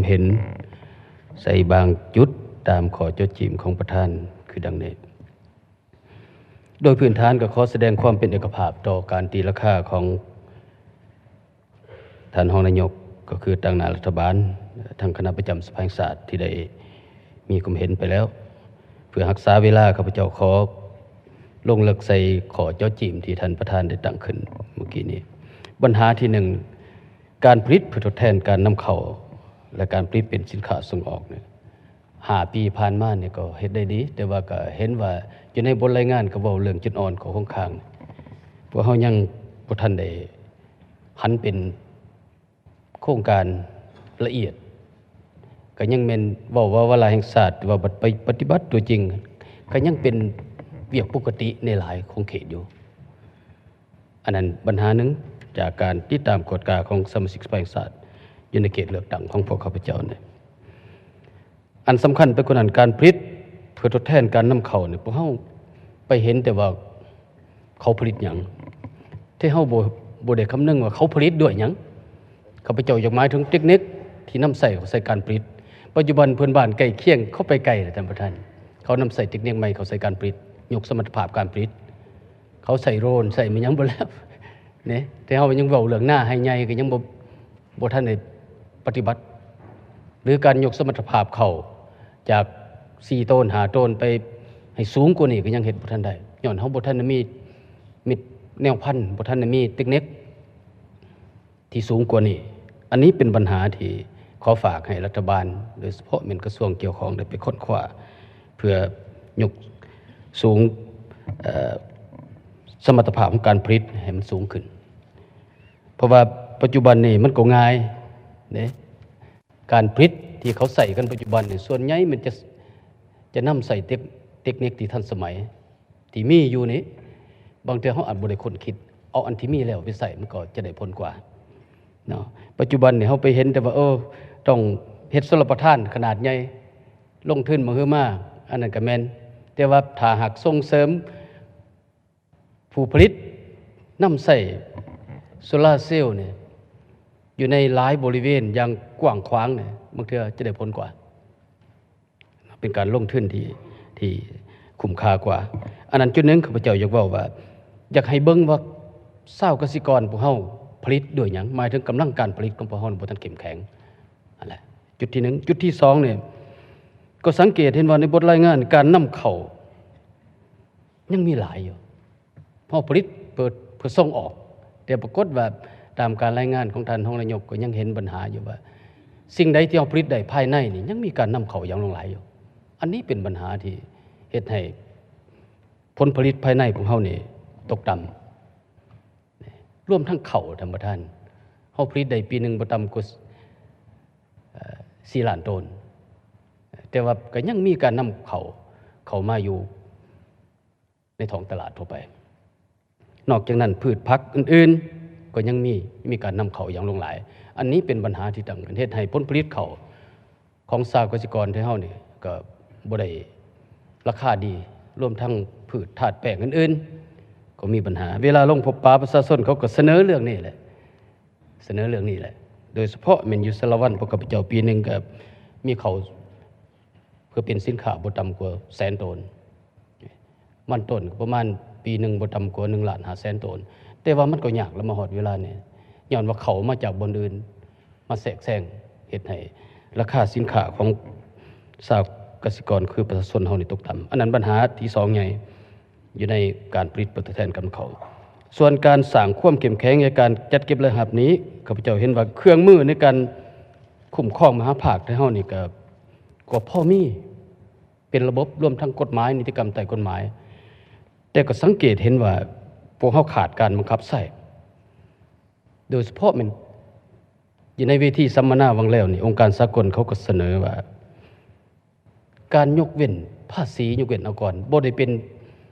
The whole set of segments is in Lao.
ເຫັນໃສ່ບາງຈຸດຕາມຂໍ້ໂຈະຈີ້ມຂອງປະທານຄືດັ່ງນີ້. ໂດຍພື້ນຖານກໍຂໍສະແດງຄວາມເປັນເອກະພາບຕໍ່ການຕີລາຄາຂອງທ່ານຮອງນາຍົກ ກໍຄືຕາງໜ້າລັດຖະບານ, ທັງຄະນະປະຈຳສະພາແຫ່ງຊາດທີ່ໄດ້ມີຄວາມເຫັນໄປແລ້ວ. ເພື່ອຮັກສາເວລາ ຂ້າພະເຈົ້າຂໍລົງເລິກໃສ່ຂໍ້ເຈາະຈີ້ມທີ່ທ່ານປະທານໄດ້ຕັ້ງຂຶ້ນເມື່ອກີ້ນີ້. ບັນຫາທີໜຶ່ງ ການຜະລິດເພື່ອທົດແທນການນຳເຂົ້າ ແລະ ການຜະລິດເປັນສິນຄ້າສົ່ງອອກນີ້ ຫ້າປີຜ່ານມານີ້ກໍເຮັດໄດ້ດີ, ແຕ່ວ່າກໍເຫັນວ່າຢູ່ໃນບົດລາຍງານກໍເວົ້າເລື່ອງຈຸດອ່ອນຂອງໂຄງການ, ພວກເຮົາຍັງບໍ່ທັນໄດ້ຫັນເປັນໂຄງການລະອຽດ, ກໍຍັງແມ່ນເວົ້າວ່າວາລະແຫ່ງຊາດ, ແຕ່ວ່າບັດໄປປະຕິບັດຕົວຈິງ ກໍຍັງເປັນວຽກປົກກະຕິໃນຫຼາຍຂົງເຂດຢູ່. ອັນນັ້ນບັນຫາໜຶ່ງຈາກການຕິດຕາມກວດກາຂອງສະມາຊິກສະພາແຫ່ງຊາດ ຢູ່ໃນເຂດເລືອກຕັ້ງຂອງພວກຂ້າພະເຈົ້ານີ້. ອັນສຳຄັນໄປກວ່ານັ້ນ, ການຜະລິດເພື່ອທົດແທນການນຳເຂົ້ານີ້ ພວກເຮົາໄປເຫັນແຕ່ວ່າເຂົາຜະລິດຫຍັງ ທີ່ເຮົາບໍ່ ບໍ່ໄດ້ຄຳນຶງວ່າເຂົາຜະລິດດ້ວຍຫຍັງ. ຂ້າພະເຈົ້າຢາກໝາຍເຖິງເຕັກນິກທີ່ນຳໃຊ້ເຂົ້າໃສ່ການຜະລິດ. ປັດຈຸບັນເພື່ອນບ້ານໃກ້ຄຽງເຂົາໄປໄກແລ້ວທ່ານປະທານ, ເຂົານຳໃຊ້ເຕັກນິກໃໝ່ເຂົ້າໃສ່ການຜະລິດ, ຍົກສະມັດຕະພາບການຜະລິດ. ເຂົາໃຊ້ໂດຣນ ໃຊ້ແມ່ນຫຍັງເບິດແລ້ວເນາະ, ແຕ່ເຮົາຍັງເວົ້າເລື່ອງນາໄຮ່ໃຫຍ່ ກໍຍັງບໍ່ ບໍ່ທັນໄດ້ປະຕິບັດ ຫຼື ການຍົກສະມັດຕະພາບເຂົ້າຈາກສີ່ໂຕນ ຫ້າໂຕນ ໄປໃຫ້ສູງກວ່ານີ້ ກໍຍັງເຮັດບໍ່ທັນໄດ້ ຍ້ອນເຮົາບໍ່ທັນໄດ້ມີມິດແນວພັນ ບໍ່ທັນໄດ້ມີເຕັກນິກ ທີ່ສູງກວ່ານີ້. ອັນນີ້ເປັນບັນຫາທີ່ຂໍຝາກໃຫ້ລັດຖະບານ ໂດຍສະເພາະແມ່ນກະຊວງກ່ຽວຂ້ອງ ໄດ້ໄປຄົ້ນຄວ້າ ເພື່ອຍົກສູງ ເອີ ສະມັດຕະພາບຂອງການຜະລິດໃຫ້ມັນສູງຂຶ້ນ, ເພາະວ່າປັດຈຸບັນນີ້ມັນກໍງ່າຍເດ້. ການຜະລິດທີ່ເຂົາໃຊ້ກັນປັດຈຸບັນນີ້ ສ່ວນໃຫຍ່ມັນຈະ ຈະນຳໃຊ້ເຕັກ ເຕັກນິກທີ່ທັນສະໄໝ ທີ່ມີຢູ່ນີ້, ບາງເທື່ອເຮົາອາດບໍ່ໄດ້ຄົ້ນຄິດ ເອົາອັນທີ່ມີແລ້ວໄປໃຊ້ ມັນກໍຈະໄດ້ຜົນກວ່າເນາະ. ປັດຈຸບັນນີ້ເຮົາໄປເຫັນແຕ່ວ່າ ເອີ ຕ້ອງເຮັດຊົນລະປະທານຂະໜາດໃຫຍ່ ລົງທຶນມະຫຶມາ, ອັນນັ້ນກໍແມ່ນ, ແຕ່ວ່າຖ້າຫາກສົ່ງເສີມຜູ້ຜະລິດນຳໃຊ້ໂຊລາເຊວນີ້ ຢູ່ໃນຫຼາຍບໍລິເວນຢ່າງກວ້າງຂວາງນີ້ ບາງເທື່ອຈະໄດ້ຜົນກວ່າ. ເປັນການລົງທຶນທີ່ ທີ່ຄຸ້ມຄ່າກວ່າ. ອັນນັ້ນຈຸດໜຶ່ງ ຂ້າພະເຈົ້າຢາກເວົ້າວ່າ ຢາກໃຫ້ເບິ່ງວ່າຊາວກະສິກອນພວກເຮົາຜະລິດດ້ວຍຫຍັງ, ໝາຍເຖິງກຳລັງການຜະລິດຂອງພວກເຮົາບໍ່ທັນເຂັ້ມແຂງ. ອັນນັ້ນແຫຼະຈຸດທີໜຶ່ງ. ຈຸດທີສອງນີ້ ກໍສັງເກດເຫັນວ່າໃນບົດລາຍງານການນຳເຂົ້າຍັງມີຫຼາຍຢູ່. ເຮົາຜະລິດເພື່ອ ເພື່ອສົ່ງອອກ, ແຕ່ປາກົດວ່າຕາມການລາຍງານຂອງທ່ານຮອງນາຍົກ ກໍຍັງເຫັນບັນຫາຢູ່ວ່າ ສິ່ງໃດທີ່ເຮົາຜະລິດໄດ້ພາຍໃນນີ້ ຍັງມີການນຳເຂົ້າຢ່າງຫຼວງຫຼາຍຢູ່. ອັນນີ້ເປັນບັນຫາທີ່ເຮັດໃຫ້ຜົນຜະລິດພາຍໃນຂອງເຮົານີ້ຕົກຕ່ຳ. ລວມທັງເຂົ້າ, ທ່ານປະທານ, ເຮົາຜະລິດໄດ້ປີໜຶ່ງບໍ່ຕ່ຳກວ່າ ເອີ ສີ່ລ້ານໂຕນ, ແຕ່ວ່າກໍຍັງມີການນຳເຂົ້າ ເຂົ້າມາຢູ່ ໃນທ້ອງຕະຫຼາດທົ່ວໄປ. ນອກຈາກນັ້ນ ພືດຜັກອື່ນໆ ກໍຍັງມີ ມີການນຳເຂົ້າຢ່າງຫຼວງຫຼາຍ. ອັນນີ້ເປັນບັນຫາທີ່ຕັ້ງຂຶ້ນ ເຮັດໃຫ້ຜົນຜະລິດເຂົ້າຂອງຊາວກະສິກອນໄທເຮົານີ້ ກໍບໍ່ໄດ້ລາຄາດີ, ລວມທັງພືດທາດແປ້ງອື່ນໆ ກໍມີບັນຫາ. ເວລາລົງພົບປະປະຊາຊົນ ເຂົາກໍສະເໜີເລື່ອງນີ້ແຫຼະ, ສະເໜີເລື່ອງນີ້ແຫຼະ. ໂດຍສະເພາະແມ່ນຢູ່ສາລະວັນ ພວກຂ້າພະເຈົ້າປີໜຶ່ງກໍມີເຂົ້າ ເພື່ອເປັນສິນຄ້າບໍ່ຕ່ຳກວ່າແສນໂຕນ, ມັນຕົ້ນກໍປະມານປີໜຶ່ງບໍ່ຕ່ຳກວ່າໜຶ່ງລ້ານຫ້າແສນໂຕນ. ແຕ່ວ່າມັນກໍຍາກລະ ມາຮອດເວລານີ້ ຍ້ອນວ່າເຂົ້າມາຈາກບ່ອນອື່ນມາແຊກແຊງ ເຮັດໃຫ້ລາຄາສິນຄ້າຂອງຊາວກະສິກອນ ຄືປະຊາຊົນເຮົານີ້ຕົກຕ່ຳ. ອັນນັ້ນບັນຫາທີສອງໃຫຍ່ ຢູ່ໃນການຜະລິດເພື່ອທົດແທນການນຳເຂົ້າ. ສ່ວນການສ້າງຄວາມເຂັ້ມແຂງໃນການຈັດເກັບລາຍຮັບນີ້ ຂ້າພະເຈົ້າເຫັນວ່າເຄື່ອງມືໃນການຄຸ້ມຄອງມະຫາພາກໄທເຮົານີ້ກໍ ກໍພໍມີ ເປັນລະບົບ ລວມທັງກົດໝາຍ, ນິຕິກຳໃຕ້ກົດໝາຍ, ແຕ່ກໍສັງເກດເຫັນວ່າພວກເຮົາຂາດການບັງຄັບໃຊ້. ໂດຍສະເພາະແມ່ນຢູ່ໃນເວທີສຳມະນາຫວ່າງແລ້ວນີ້ ອົງການສາກົນເຂົາກໍສະເໜີວ່າ ການຍົກເວັ້ນພາສີ, ຍົກເວັ້ນອາກອນ ບໍ່ໄດ້ເປັນ,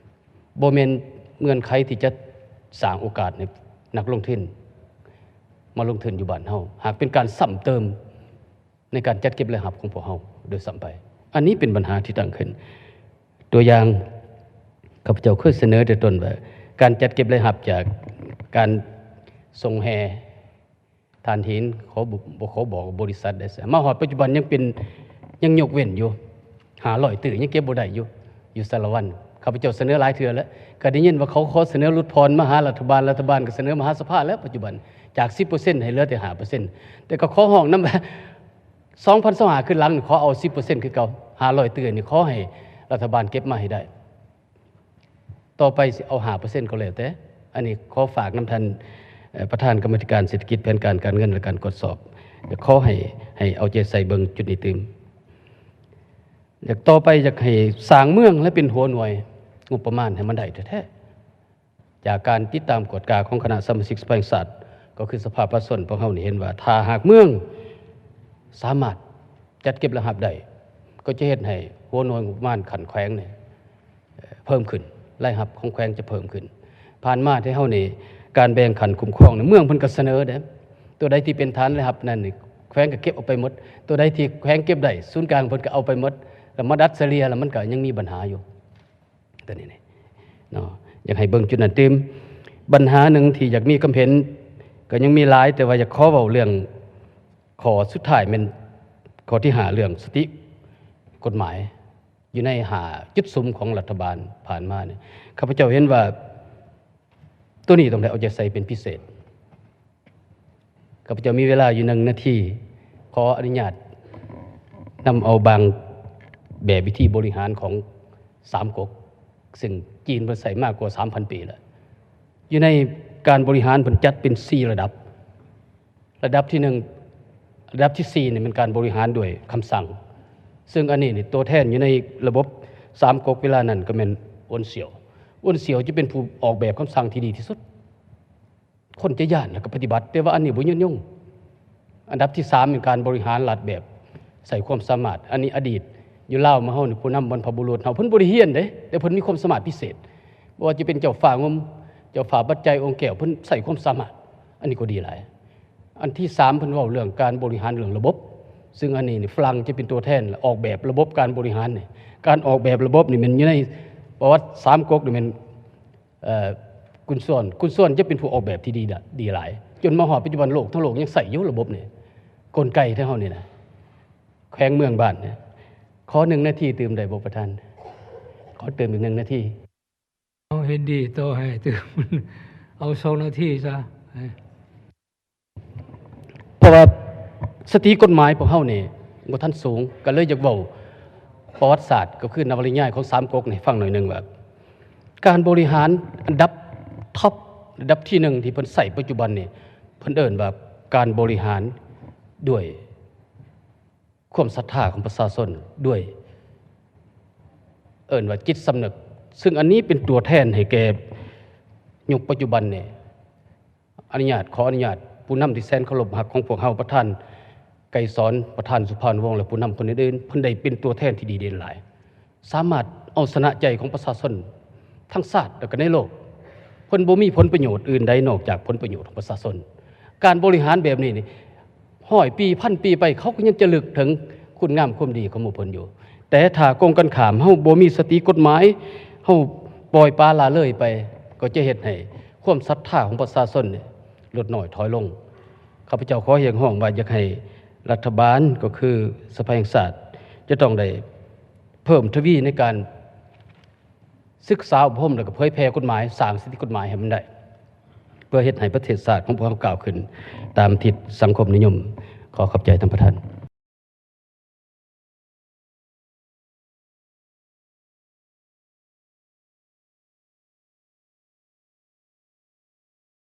ບໍ່ແມ່ນເງື່ອນໄຂທີ່ຈະສ້າງໂອກາດໃຫ້ນັກລົງທຶນມາລົງທຶນຢູ່ບ້ານເຮົາ, ຫາກເປັນການຊ້ຳເຕີມໃນການຈັດເກັບລາຍຮັບຂອງພວກເຮົາໂດຍຊ້ຳໄປ. ອັນນີ້ເປັນບັນຫາທີ່ຕັ້ງຂຶ້ນ. ຕົວຢ່າງ, ຂ້າພະເຈົ້າເຄີຍສະເໜີແຕ່ຕົ້ນວ່າ ການຈັດເກັບລາຍຮັບຈາກການສົ່ງແຮ່ ທ່ານເຫັນ ຂໍບໍ່ ບໍ່ຂໍບອກບໍລິສັດໄດ້ຊະ ມາຮອດປັດຈຸບັນຍັງເປັນ ຍັງຍົກເວັ້ນຢູ່ ຫ້າຮ້ອຍຕື້ ຍັງເກັບບໍ່ໄດ້ຢູ່ ຢູ່ສາລະວັນ. ຂ້າພະເຈົ້າສະເໜີຫຼາຍເທື່ອແລ້ວ ກໍໄດ້ຍິນວ່າເຂົາຂໍສະເໜີຫຼຸດຜ່ອນມາຫາລັດຖະບານ ລັດຖະບານກໍສະເໜີມາຫາສະພາແລ້ວປັດຈຸບັນ ຈາກສິບເປີເຊັນໃຫ້ເຫຼືອແຕ່ຫ້າເປີເຊັນ ແຕ່ກໍຂໍຮ້ອງນຳວ່າ ສອງພັນຊາວຫ້າຂຶ້ນຫຼັງ ຂໍເອົາສິບເປີເຊັນຄືເກົ່າ ຫ້າຮ້ອຍຕື້ນີ້ ຂໍໃຫ້ລັດຖະບານເກັບມາໃຫ້ໄດ້. ຕໍ່ໄປຊິເອົາຫ້າເປີເຊັນກໍແລ້ວແຕ່ ອັນນີ້ຂໍຝາກນຳທ່ານ ເອີ ປະທານກຳມາທິການເສດຖະກິດ ແຜນການ ການເງິນ ແລະ ການກວດສອບ ຢາກຂໍໃຫ້ ໃຫ້ເອົາໃຈໃສ່ເບິ່ງຈຸດນີ້ຕື່ມ. ຢາກ ຕໍ່ໄປຢາກໃຫ້ສ້າງເມືອງ ແລະ ເປັນຫົວໜ່ວຍງົບປະມານໃຫ້ມັນໄດ້ແທ້ໆ ຈາກການຕິດຕາມກວດກາຂອງຄະນະສະມາຊິກສະພາແຫ່ງຊາດ ກໍຄືສະພາປະຊາຊົນພວກເຮົານີ້ເຫັນວ່າ ຖ້າຫາກເມືອງສາມາດຈັດເກັບລາຍຮັບໄດ້ ກໍຈະເຮັດໃຫ້ຫົວໜ່ວຍງົບປະມານຂັ້ນແຂວງນີ້ ເພີ່ມຂຶ້ນ ລາຍຮັບຂອງແຂວງຈະເພີ່ມຂຶ້ນ. ຜ່ານມາທີ່ເຮົານີ້ ການແບ່ງຂັ້ນຄຸ້ມຄອງນີ້ ເມືອງເພິ່ນກໍສະເໜີເດ້ ຕົວໃດທີ່ເປັນຖານລາຍຮັບນັ້ນນີ້ ແຂວງກໍເກັບເອົາໄປໝົດ ຕົວໃດທີ່ແຂວງເກັບໄດ້ ສູນກາງເພິ່ນກໍເອົາໄປໝົດ ແລ້ວມາດັດສະເລ່ຍ ແລ້ວມັນກໍຍັງມີບັນຫາຢູ່ ຕົວນີ້ນີ້ເນາະ ຢາກໃຫ້ເບິ່ງຈຸດນັ້ນຕື່ມ. ບັນຫາໜຶ່ງທີ່ຢາກມີຄວາມເຫັນ ກໍຍັງມີຫຼາຍ ແຕ່ວ່າຢາກຂໍເວົ້າເລື່ອງ ຂໍ້ສຸດທ້າຍແມ່ນຂໍ້ທີຫ້າ ເລື່ອງສະຕິກົດໝາຍ ຢູ່ໃນຫ້າຈຸດສຸມຂອງລັດຖະບານຜ່ານມານີ້ ຂ້າພະເຈົ້າເຫັນວ່າ ຕົວນີ້ຕ້ອງໄດ້ເອົາໃຈໃສ່ເປັນພິເສດ. ຂ້າພະເຈົ້າມີເວລາຢູ່ໜຶ່ງນາທີ ຂໍອະນຸຍາດນຳເອົາບາງແບບວິທີບໍລິຫານຂອງສາມກົກ ເຊິ່ງຈີນເພິ່ນໃຊ້ມາກວ່າສາມພັນປີແລ້ວ. ຢູ່ໃນການບໍລິຫານເພິ່ນຈັດເປັນສີ່ລະດັບ. ລະດັບທີໜຶ່ງ ລະດັບທີສີ່ນີ້ແມ່ນການບໍລິຫານດ້ວຍຄຳສັ່ງ ເຊິ່ງອັນນີ້ນີ້ຕົວແທນຢູ່ໃນລະບົບສາມກົກເວລານັ້ນກໍແມ່ນອວນສຽວ. ອວນສຽວຈະເປັນຜູ້ອອກແບບຄຳສັ່ງທີ່ດີທີ່ສຸດ. ຄົນຈະຢ້ານແລ້ວກໍປະຕິບັດ ແຕ່ວ່າອັນນີ້ບໍ່ຍືນຍົງ. ອັນດັບທີສາມແມ່ນການບໍລິຫານລັດແບບໃຊ້ຄວາມສາມາດ. ອັນນີ້ອະດີດຢູ່ລາວມາເຮົານີ້ ຜູ້ນຳບັນພະບຸລຸດເຮົາ ເພິ່ນບໍ່ໄດ້ຮຽນເດ້ ແຕ່ເພິ່ນມີຄວາມສາມາດພິເສດ. ບໍ່ວ່າຈະເປັນເຈົ້າຟ້າງຸ່ມ ເຈົ້າຟ້າປັດໄຈ ອົງແກ້ວ ເພິ່ນໃຊ້ຄວາມສາມາດ ອັນນີ້ກໍດີຫຼາຍ. ອັນທີສາມ ເພິ່ນເວົ້າເລື່ອງການບໍລິຫານເລື່ອງລະບົບ ເຊິ່ງອັນນີ້ນີ້ຝຣັ່ງຈະເປັນຕົວແທນອອກແບບລະບົບການບໍລິຫານນີ້. ການອອກແບບລະບົບນີ້ແມ່ນຢູ່ໃນປະຫວັດສາມກົກນີ້ແມ່ນ ເອີ ກຸນຊວນ ກຸນຊວນຈະເປັນຜູ້ອອກແບບທີ່ດີ ດີຫຼາຍ ຈົນມາຮອດປັດຈຸບັນໂລກທັງໂລກຍັງໃຊ້ຢູ່ລະບົບນີ້ ກົນໄກຂອງເຮົານີ້ນະ ແຂວງເມືອງບ້ານນີ້. ຂໍໜຶ່ງນາທີຕື່ມໄດ້ບໍ່ປະທານ? ຂໍຕື່ມອີກໜຶ່ງນາທີ. ເຮົາເຫັນດີຕໍ່ໃຫ້ຕື່ມ ເອົາສອງນາທີຊະ. ເພາະວ່າສະຕິກົດໝາຍພວກເຮົານີ້ບໍ່ທັນສູງ ກໍເລີຍຢາກເວົ້າປະຫວັດສາດ ກໍຄືນະວະນິຍາຍຂອງສາມກົກໃຫ້ຟັງໜ້ອຍໜຶ່ງວ່າ ການບໍລິຫານອັນດັບທັອບ ລະດັບທີໜຶ່ງທີ່ເພິ່ນໃຊ້ປັດຈຸບັນນີ້ ເພິ່ນເອີ້ນວ່າການບໍລິຫານດ້ວຍ ຄວາມສັດທາຂອງປະຊາຊົນດ້ວຍ ເອີ້ນວ່າຈິດສຳນຶກ ເຊິ່ງອັນນີ້ເປັນຕົວແທນໃຫ້ແກ່ຍຸກປັດຈຸບັນນີ້. ອະນຸຍາດ ຂໍອະນຸຍາດຜູ້ນຳທີ່ແສນເຄົາລົບຮັກຂອງພວກເຮົາ ປະທານໄກສອນ ປະທານສຸພານຸວົງ ແລະ ຜູ້ນຳຄົນອື່ນໆ ເພິ່ນໄດ້ເປັນຕົວແທນທີ່ດີເດັ່ນຫຼາຍ. ສາມາດເອົາຊະນະໃຈຂອງປະຊາຊົນທັງຊາດ ແລະ ກໍໃນໂລກ. ເພິ່ນບໍ່ມີຜົນປະໂຫຍດອື່ນໃດນອກຈາກຜົນປະໂຫຍດຂອງປະຊາຊົນ. ການບໍລິຫານແບບນີ້ນີ້ ຮ້ອຍປີ ພັນປີໄປ ເຂົາກໍຍັງຈະລະນຶກເຖິງຄຸນງາມຄວາມດີຂອງໝູ່ເພິ່ນຢູ່. ແຕ່ຖ້າກົງກັນຂ້າມ ເຮົາບໍ່ມີສະຕິກົດໝາຍ ເຮົາປ່ອຍປະລະເລີຍໄປ ກໍຈະເຮັດໃຫ້ຄວາມສັດທາຂອງປະຊາຊົນນີ້ ຫຼຸດນ້ອຍຖອຍລົງ. ຂ້າພະເຈົ້າຂໍຮຽກຮ້ອງວ່າ ຢາກໃຫ້ລັດຖະບານ ກໍຄືສະພາແຫ່ງຊາດ ຈະຕ້ອງໄດ້ເພີ່ມທະວີໃນການສຶກສາອົບຮົມ ແລ້ວກໍເຜີຍແຜ່ກົດໝາຍ ສ້າງສະຕິກົດໝາຍໃຫ້ມັນໄດ້ ເພື່ອເຮັດໃຫ້ປະເທດຊາດຂອງພວກເຮົາກ້າວຂຶ້ນຕາມທິດສັງຄົມນິຍົມ. ຂໍຂອບໃຈທ່ານປະທານ.